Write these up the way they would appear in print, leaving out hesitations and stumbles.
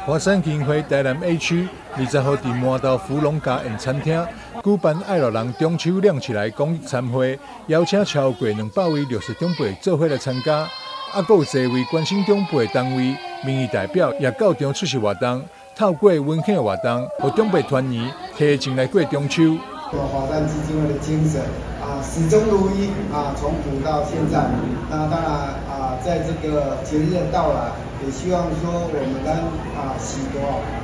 華山基金會台南 A 區20號佇饃頭福隆家宴餐廳舉辦愛老人中秋亮起來公益餐會，邀請超過200位弱勢長輩做伙來參加，啊，閣有濟位關心長輩單位民意代表也到場出席活動，透過溫馨的活動，予長輩團圓，提前來過中秋。華山基金會的精神啊，始終如一啊，從古到現在。那當然啊，在這個節日的到來，也希望說我們咱啊喜多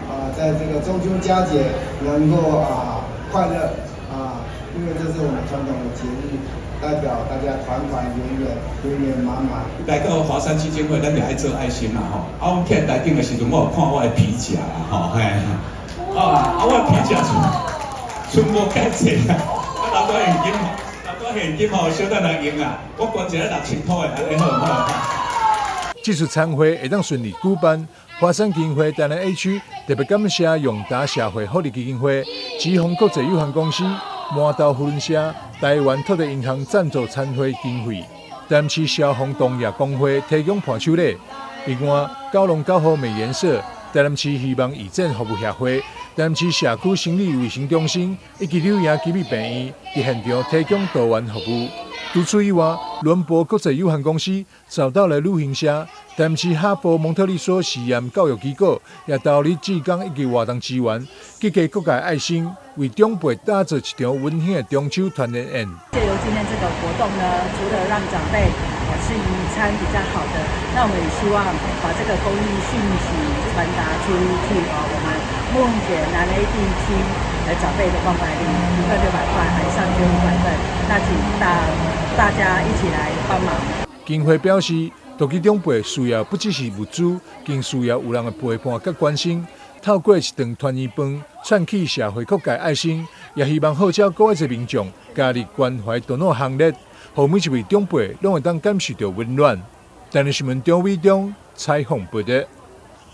啊，在這個中秋佳節能夠啊快樂啊，因為這是我們傳統的節日，代表大家團團圓圓、圓圓滿滿。來到華山基金會，咱就愛做愛心嘛吼。啊，阮徛台頂的時陣，我有看我的皮夾啦吼，嘿。啊，啊，我的皮夾賰無介濟啊，啊，留多現金，留多現金吼，小等來用啊。我捐一个6000箍的，按呢好毋好？這次餐會會當順利舉辦，華山基金會台南 A 區特別感謝永達社會福利基金會、吉鴻國際有限公司、饃頭扶輪社、台灣土地銀行贊助餐會經費，台南市消防同業公會提供伴手禮。另外，九龍九號美顏社、台南市希望義診服務協會、台南市社區心理衛生中心以及柳營基美病院佇現場提供多元服務。除此以外，倫博國際有限公司找到了旅行社，台南市哈佛蒙特利梭實驗教育機構也投入志工以及活動資源，集結各界愛心，為長輩打造一場溫馨的中秋團圓宴。借由今天這個活動呢，除了讓長輩吃一餐比較好的，那我們也希望把這個公益訊息傳達出去啊。我們目前南 A 地區的長輩的關懷禮1份600塊，還上捐500份，那請大家一起來幫忙。基金會表示，獨居長輩需要不只是物資，更需要有人的陪伴佮關心。透過一頓團圓飯，串起社會各界愛心，也希望號召閣較濟民眾加入關懷助老行列，予每一位長輩攏會當感受著溫暖。台南新聞張偉中採訪報導。